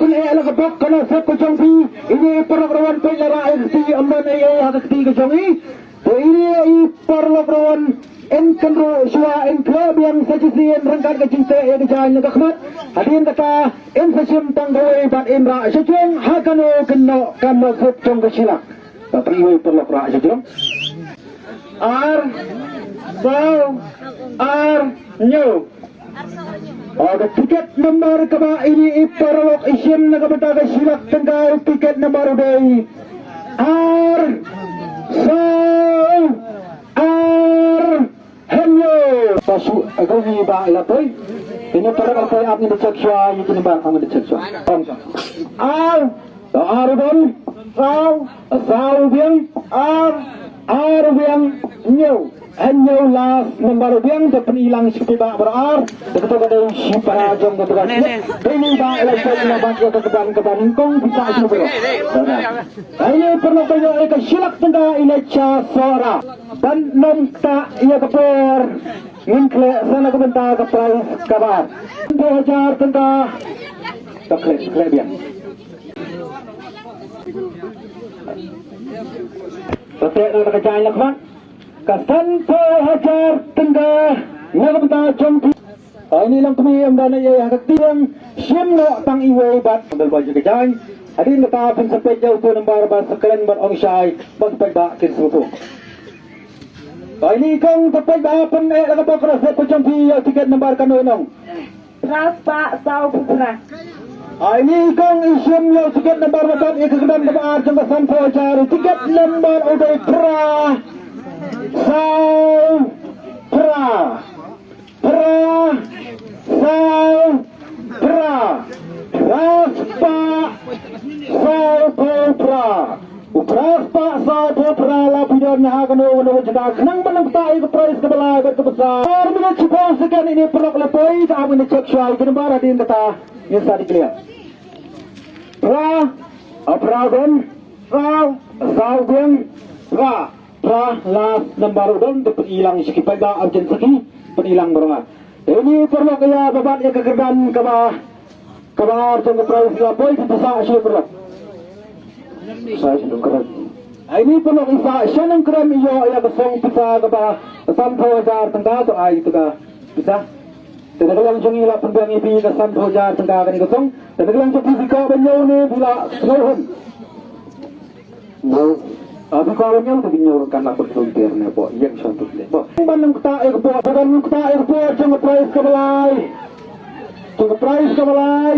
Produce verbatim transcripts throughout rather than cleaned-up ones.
Pyneh la ka bok ka nusip ka jong phi. Ine i paralok rawan peit la rah ïa ka kti, ym don ei ei ha ka kti ka jong i. Te ine i paralok rawan yn kynruh shuwa, yn khleh biang sa shisien ryngkat ka jingteh ïa ka jaiñ na ka khmat. Hadien kata yn sa shim tang kawei bad yn rah shajrong ha kano kano ka nusip jong ka shi lak. Bad iwei i paralok rah shajrong. Ar, saw, ar, hynñiew. Ka tiket number kaba ine i paralok i shim na ka bynta ka shi lak tyngka, u tiket number u dei ar, saw, ar, hynñiew. Sa shu agree ba ïa la poi. Ine paralok la poi, ap ngin da check shuwa ïa ki number, ap ngin da check shuwa. Ar, ar u don, saw, saw u biang, ar, ar u biang, hynñiew. Hynñiew last number u biang, te pyni lang sha ki paidbah baroh ar, te kato ka dei shi para jong ka dukan. Te ine ba ïa la check na bad ïa ka kyrdan kaba nyngkong, pisa shi para. Ine paralok ba ïoh ïa ka shi lak tyngka, i Letsha Sohra. Ban ym ktah ïa ka por, ngin khleh sa na ka bynta ka prize kaba ar. Sanphew hajar tyngka. Ka khleh, khleh biang. Ka teh na ka jaiñ la khmat. Ka sanphew hajar tyngka na ka bynta jong phi. Ine i longkmie ym don ei ei ha ka kti, shim noh tang iwei bad bel ba ïa ka jaiñ. Hadien kata phin sa peit ïa uto u number ba sa kren bad ong shai ba ki paidbah kin sngewthuh. Ine i kong, to peit ba pyneh la ka bok ka nusip ka jong phi, ïa u tiket number kano i nong. Phra spah sawphew phra. Ine i kong i shim ïa u tiket number ba bad ïa ka kyrdan kaba ar jong ka sanphew hajar, u tiket number u dei phra saw phra. Phra saw phra. Phra spah sawphew phra. U phra spah sawphew phra la phi don ha kano kano ka jaka khnang ban ym ktah ïa ka prize kaba lai bad kaba sah. Ar minit shiphew second, ine paralok la poi, te ap ngin da check shuwa ïa ki number, hadien kata ngin sa declare. Phra, a phra don, saw, saw biang, phra. Phra last number u don, te pyni lang sha ki paidbah, ym jin sakhi, pyni lang baroh ar. Te ine paralok ïa ba bad ïa ka kyrdan kaba, kaba ar jong ka prize la poi, te pisa sha paralok. Sa sha nongkrem. Ine paralok i sa sha nongkrem i ïoh ïa ka song pisa kaba sanphew hajar tyngka, to ai to ka pisa. Te na ka liang jong ngi la pynbiang ïa phi ka sanphew hajar tyngka kane ka song. Te na ka liang jong phi, phi kwah ban ñiew ne phi la sngewhun? Mo. Ah, phi kwah ban ñiew te phi ñiew ryngkat, la pynbiang ne po, ïeng shong tu ne po. Ban ym ktah ïa ka por, ban ym ktah ïa ka por jong ka prize kaba lai. Jong ka prize kaba lai.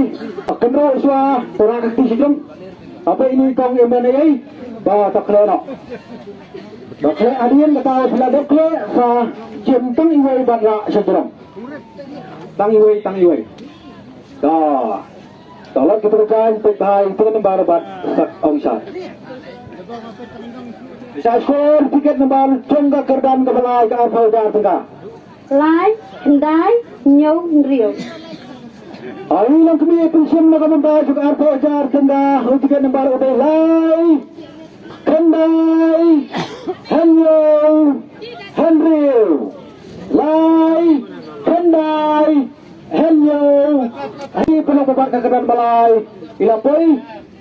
Ah, kynruh shuwa, to rah ka kti shajrong. Haba ine i kong im ban ei ei ba to khleh noh. To khleh, hadien kata phi la dep khleh, sa shim tang iwei bad rah shajrong. Tang iwei, tang iwei. Da. Da, lot ki para jaiñ, peit bha ïa ka number bad sa ong shai. Sa score tiket number jong ka kyrdan kaba lai, ka arphew hajar tyngka. Lai, khyndai, hynñiew, hynriew. Ine i longkmie pynshim na ka bynta jong ka arphew hajar tyngka, u tiket number u dei lai, khyndai, hynñiew, hynriew. Lai, khyndai, hynñiew. Hynñiew, paralok ba bad ka kyrdan ba lai i la poi.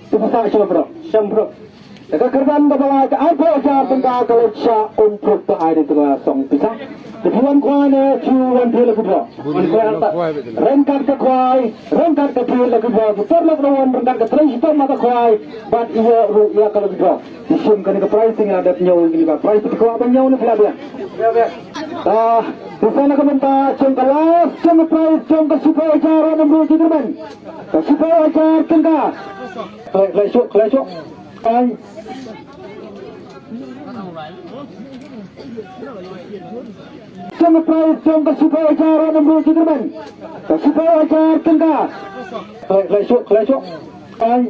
Te pisa sha paralok, sha paralok. Te ka kyrdan kaba lai, ka arphew hajar tyngka, ka Letsha Umpruk, to ai de to ka song pisa. Te phi wan khwai ne phi wan thied lucky draw? Ryngkat ka khwai, ryngkat ka thied lucky draw. Ki paralok la wan ryngkat ka trei shitom ha ka khwai bad i ïoh ruh ïa ka lucky draw. Te shim kane ka prize, te ngi la dep ñiew ïa kane ka prize. Te phi kwah ban ñiew ne phi la biang? Ah, te sa na ka bynta jong ka last jong ka prize jong ka shiphew hajar, wat nym ruh jingkyrmen. Ka shiphew hajar tyngka. Khleh, khleh shuh, khleh shuh. Ai. Jong ka prize jong ka shiphew hajar, wat nym ruh jingkyrmen. Ka shiphew hajar tyngka. Khleh, khleh shuh, khleh shuh. Ai.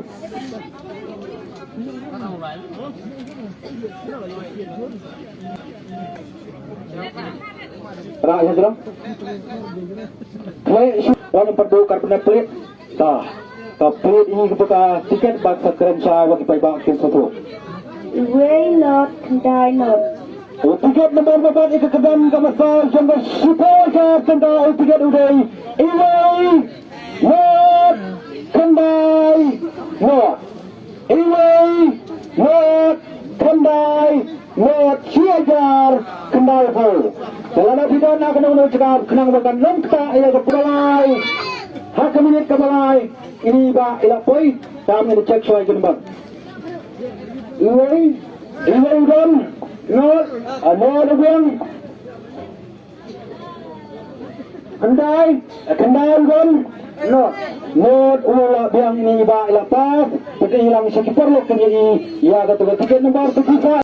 Rah ïa jrong. Khleh shuh, wan ym pat duh, kat pynep plate. Ta, ta plate ïa ka bynta tiket bad sa kren shai ba ki paidbah kin sa tuh. Wei not, khyndai not. U tiket number ba bad ïa ka kyrdan kaba sah jong ka shiphew hajar tyngka, u tiket u dei wei not, khyndai Not. Iwei, not, khyndai, not, shi hajar, khyndai phew. Te lada phi don ha kano kano ka jaka khnang ba kan ym ktah ïa ka balai. Ha ka minit kaba lai, ine i bah i la poi, te ngin check shuwa ïa ki number. Iwei, iwei u don, not, a not u biang. Khyndai, khyndai u don, not. Not u la biang, ine i bah i la pass. Peit lang sha ki paralok kin ïohi ïa kata ka tiket number fifty-five.